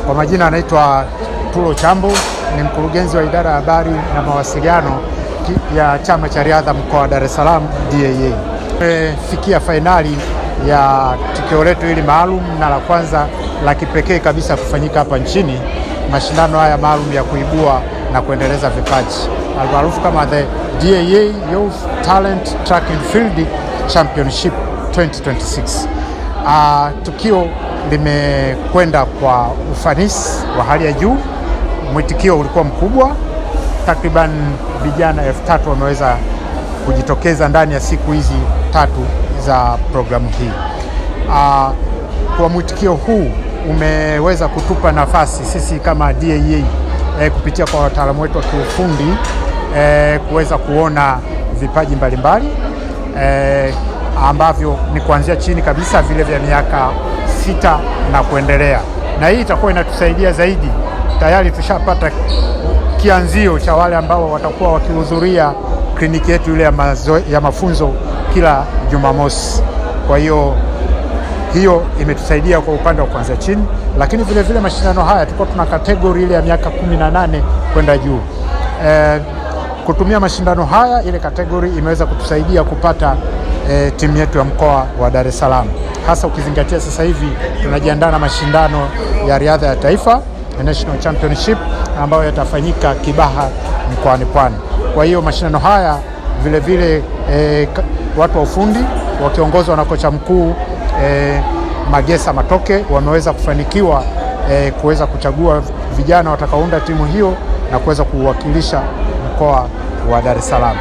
Kwa majina anaitwa Tulo Chambo, ni mkurugenzi wa idara ya habari na mawasiliano ya chama cha riadha mkoa wa Dar es Salaam DAA. Tumefikia fainali ya tukio letu hili maalum na la kwanza la kipekee kabisa kufanyika hapa nchini, mashindano haya maalum ya kuibua na kuendeleza vipaji almaarufu kama the DAA Youth Talent Track and Field Championship 2026. Tukio limekwenda kwa ufanisi wa hali ya juu, mwitikio ulikuwa mkubwa, takriban vijana 3,000 wameweza kujitokeza ndani ya siku hizi 3 za programu hii. Kwa mwitikio huu umeweza kutupa nafasi sisi kama DAA kupitia kwa wataalamu wetu wa kiufundi kuweza kuona vipaji mbalimbali ambavyo ni kuanzia chini kabisa vile vya miaka 6 na kuendelea, na hii itakuwa inatusaidia zaidi. Tayari tushapata kianzio cha wale ambao watakuwa wakihudhuria kliniki yetu ile ya mafunzo kila Jumamosi. Kwa hiyo hiyo imetusaidia kwa upande wa kuanzia chini, lakini vile vile mashindano haya tulikuwa tuna kategori ile ya miaka 18 kwenda juu. Kutumia mashindano haya ile kategori imeweza kutusaidia kupata timu yetu ya mkoa wa Dar es Salaam, hasa ukizingatia sasa hivi tunajiandaa na mashindano ya riadha ya taifa National Championship ambayo yatafanyika Kibaha mkoani Pwani. Kwa hiyo mashindano haya vile vile watu wa ufundi wakiongozwa na kocha mkuu Magesa Matoke wameweza kufanikiwa kuweza kuchagua vijana watakaounda timu hiyo na kuweza kuwakilisha mkoa wa Dar es Salaam.